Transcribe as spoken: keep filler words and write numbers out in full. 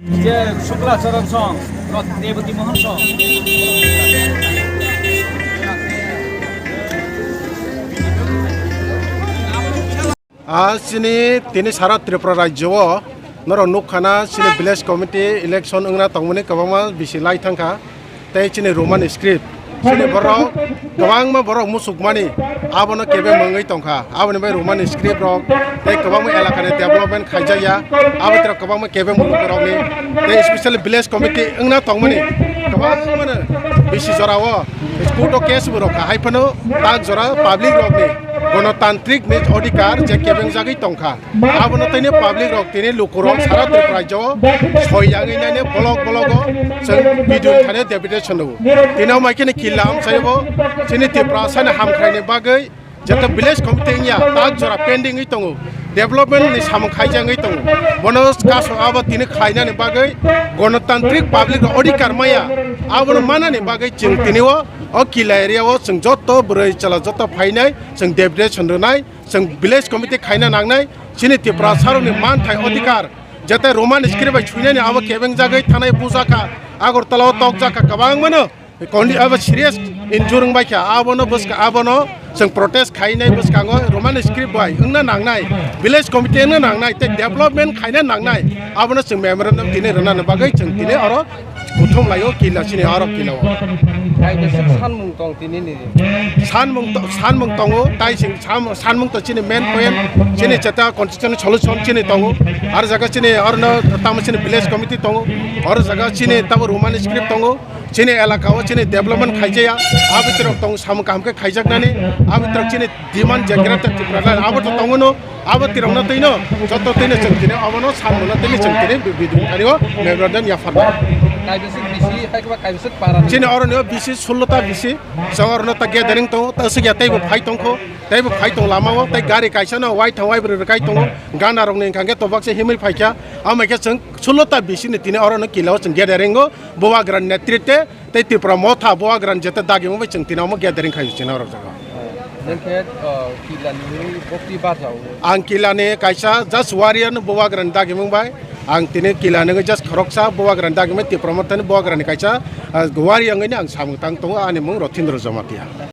Je Shukla Charan Song, Rebati Mohan Song. A chini tini sara Tripura rajyo o norok nukha na chini village committee election wngna tongmani kwbangma bisi lai thangkha. Tei chini Roman script, chini borok kwbangma borok muchukmani abono kebe mangwi tongkha. Aboni bai Roman script rok tei kwbangma elakani development khaijakya, abo tei kwbangma kebe muchukni tei specially village committee wngna tongmani kwbangmano bisi jorao court o case bo rokha, hai phano tak jora public rokni gonotantrik ni odhikar je kebengjagwi tongkha. Abono tini public rok, tini lukurok sara Tripura rajyo o soi yangwi nani bolok bologo chwng video thani deputation rwo. Tini o maikhe ni killa amchai bo chini Tiprasa ni hamkrai ni bagwi jeta village committee wngya tak jora pending wi tongo, development ni samung khaijak wngwi tongo. Bono kaso abo tini khlainani bagwi gonotantrik public rok odhikar maya, abono manani bagwi chwng tini o, o killa area o chwng joto bwrwi chwla joto phainai chwng deputation rwnai. Chwng village committee khaina nangnai, chini Tiprasarokni manthai odhikar, jete Roman script bai suinani abo kebengjagwi thanai bujakha, Agartala o tokjakha kwbangmano, kondi abo serious injure wngbaikha, abono bwska, abono chwng protest khainai bwskango Roman script bai wngna nangnai, village committee wngna nangnai, tei development khaina nangnai, abono chwng memorandum tini rwnani bagwi chwng tini oro kuthum laio killa chini aro killa o. Kaisa sanmung tong tini ni. Sanmung to-, sanmung tongo, tai sing sam-, sanmung to chini main point, chini cheta constitutional solution chini tongo. Aro jaga chini aro no tamo chini village committee tongo. Aro jaga chini tamo Roman script tongo. Chini elaka o chini development khaijaya. Abitwrok tong samung kaham khe khaijaknani. Abitwrok chini demand je Greater Tipraland abo to tongo no, abo tirokno twi no, joto twi no chwng tini abono sanmano tini chwng tini bi-, bidung thani o memorandum yapharnai. Kaibisik bisi, hai khe ba kaibisik para ni. Chini oro ni o bisi sullo ta bisi, chwng oro no ta gathering tongo, ta swkya teibo phai tongkho, teibo phai tong lama o, tei gari kaisa no wai thang wai bwrwi rwkai tongo, gana rok ni hwnkha khe tobak se himwi phaikha, amo khe chwng sullo ta bisi ni tini oro no killa o chwng gathering o, Bubagra ni netritwe, tei Tipra Motha Bubagra ni jeta dagimung bai chwng tini omo gathering khai chini oro jaga. Nang khe, uh, killa ni bokti barjao. Ang killa ni kaisa just warrior no Bubagra ni dagimung bai. Ang tini killa ni just khoroksa Bubagra ni dagimung Tipra Motha ni Bubagra ni kaisa, uh, warrior wngwi ang samung tang tongo, ani mung Rothindra Jamatia.